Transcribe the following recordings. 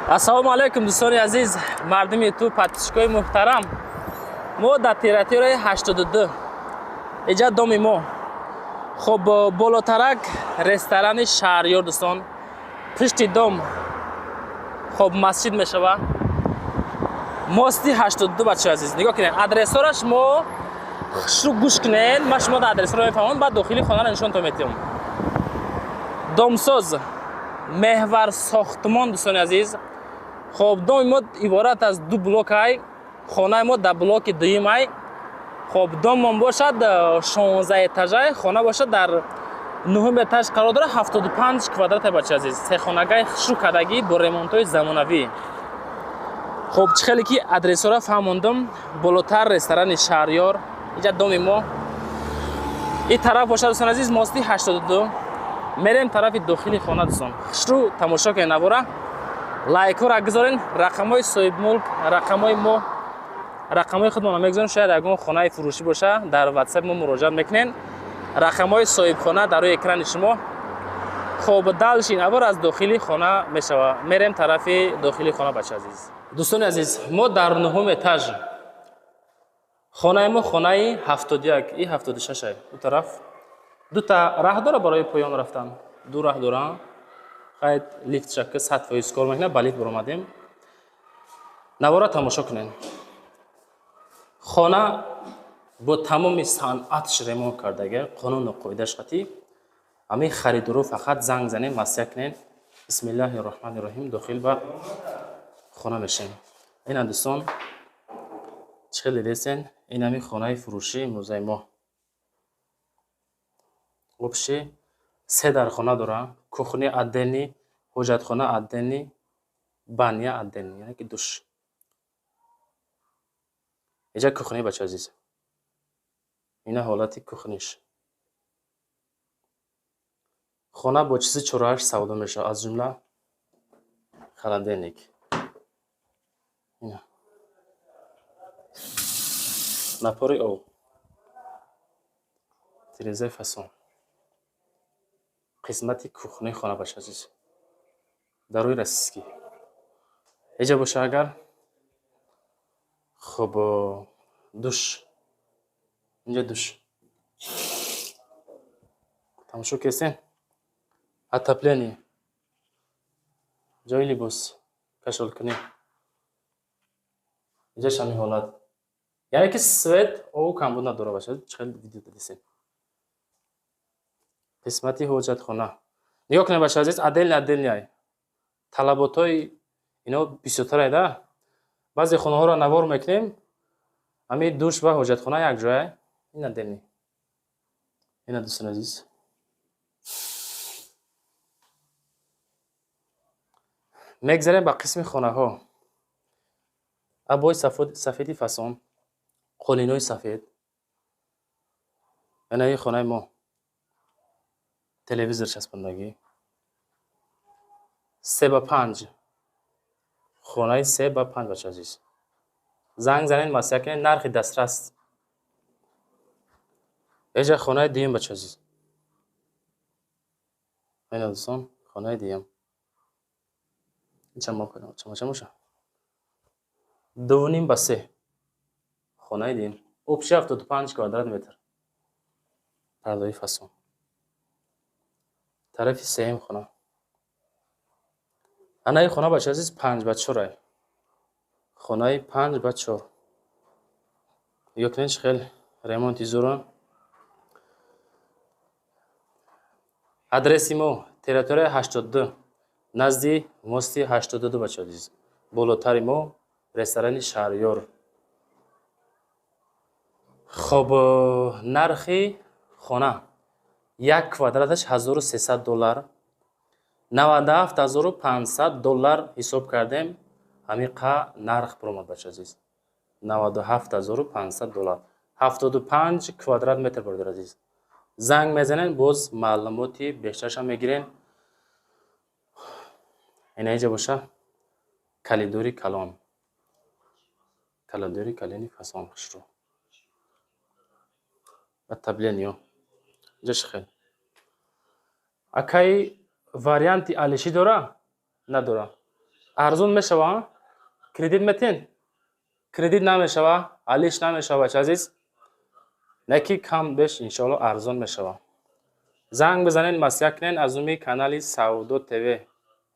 Ассалому алайкум, дӯстони азиз, мардуми ютуб, подписчикои муҳтарам. Мо дар территорияи 82, иҷа доми мо. Хоб, болотарак ресторани Шаҳриёр, дӯстон, пушти дом хоб масҷид мешава, мости 82. Бачаи азиз, нигоҳ кунед адресҳоро, шумо хушрӯ гӯш кунед. Ман шумо дар адресҳоро мефаҳмам, баъд дохили хонаро нишонтон метиҳам. Домсоз Меҳвар сохтмон, дӯстони азиз. Хоб, доми мо иборат аз ду блокай, хонаи мо дар блоки дуюмай. Хоб, домон бошад 16 этажай, хона бошад дар нуҳум этаж қарор дорад, 75 квадрата. Бачаи азиз, сехонагаи хушрӯ кардагӣ бо ремонтҳои замонавӣ. Хоб, чӣ хеле ки адресҳоро фаҳмондум: болотар ресторани Шаҳриёр, иҷа доми мо, ин тараф бошад, дӯстони азиз, мости 82. Мерем тарафи дохили хона. Дӯстон, хушрӯ тамошо кунед навора, лайкҳоро гузорен. Рақамҳои соҳибмулк, рақамҳои мо, рақамҳои худмонро мегузорем. Шояд ягон хонаи фурӯшӣ боша, дар ватсап мо муроҷиат мекунен. Рақамҳои соҳибхона дар рӯи экрани шумо. Хоб, дальше навор аз дохили хона мешава. Мерем тарафи дохили хона, бача азиз. Дӯстони азиз, мо дар нуҳум этаж, хонаи мо хонаи 71 и 76. Ду тараф дута раҳ дора барои поён рафтан, ду раҳ дора. Хайд, лифт шака 100% кор мекунад, ба лифт баромадем. Навора тамошо кунед. Хона бо тамоми санъатш ремонт кардага, қонуну қоидаш қатӣ. Ҳамин харидоро фақат занг занем, маслиҳат кунед. Бисмиллаҳи роҳмани роҳим, дохил ба хона мешем. Ина, дӯстон, чӣ хел дидесен, ин ҳамин хонаи фурӯшии имрӯзаи мо. Общий се дархона дора: кухня отдельный, ҳоҷатхона отдельный, баня отдельный, яъне ки душ. Иҷа кухня, бача азиз, ина ҳолати кухниш. Хона бо чизи чорааш савдо мешавад, аз ҷумла холодильник, ина напори об, тирезаи фасон. Қисмати кухнаи хона, бача азиз, дарои российский. Иҷа боша агар, хуб, душ, инҷа душ тамошо кесен, отопление, ҷои либос кашолкунӣ. Инҷаш ҳамин ҳолат, яъне ки свет, обу камбуд надора. Бача, чӣ хел видео дидесен. Қисмати ҳоҷатхона нигоҳ кунед, бача азиз, отдельный, отдельный. Талаботҳои ино бисёртарай да. Баъзе хонаҳоро навор мекунем, ҳамин душ ва ҳоҷатхона якҷоя, ин отдельный. Ина, дӯстони азиз, мегзарем ба қисми хонаҳо. Абои сафеди фасон, қолинои сафед. Ана ин хонаи мо, телевизор часпондагӣ, 3 ба 5, хонаи 3 ба 5. Бача азиз, занг занед, маслиҳат кунед, нархи дастрас. Эҷа хонаи дуюм, бача азиз. Ина, дӯстон, хонаи дуюм чамача боша, 2.5 ба 3, хонаи дуюм, общий 75 квадрат метр, пардои фасон. Тарафи сеюм хона. Анаи хона, бача азиз, 5 ба 4, хонаи 5 ба 4. Нигоҳ кунед, чӣ хел ремонти зӯро. Адреси мо территорияи 82, назди мости 82, бача азиз. Болотари мо ресторани Шаҳриёр. Хоб, нархи хона як квадраташ 1300 доллар, 97 500 доллар ҳисоб кардем, ҳамин қа нарх баромад, бача азиз. 97 500 доллар, 75 квадрат метр. Бародар азиз, занг мезанен, боз маълумоти бештарашам мегирен. Ина инҷа боша калидори калон, калидори калони фасон, хушрӯ ва таблениё. Инҷа чӣ хел, акаи, варианти алишӣ дора, надора? Арзон мешава? Кредит метен? Кредит намешава, алиш намешава, бача азиз. Неки кам беш, иншоалло, арзон мешава. Занг бизанед, маслиҳат кунед, аз номи канали Савдо ТВ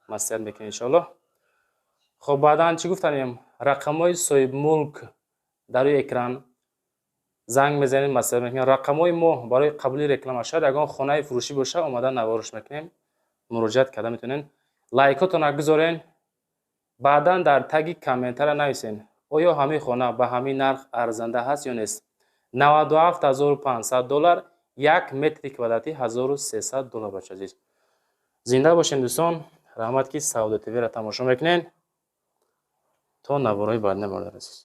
маслиҳат мекунед, иншоалло. Хоб, баъдан чӣ гуфтанем? Рақамҳои соҳибмулк дар рӯи экран, занг мезанед, маслиҳат мекунем. Рақамҳои мо барои қабули реклама, шояд ягон хонаи фурӯшӣ боша, омада наворш мекунем, муроҷиат карда метавонед. Лайкотона гузорен, баъдан дар таги комментария нависен, оё ҳамин хона ба ҳамин нарх арзанда ҳаст ё нест. 97 500 доллар, 1 метри квадратӣ 1300 доллар, бача азиз. Зинда бошем, дӯстон, раҳмат, ки Савдо ТВро тамошо мекунед. То наворҳои баъдина, бародар азиз.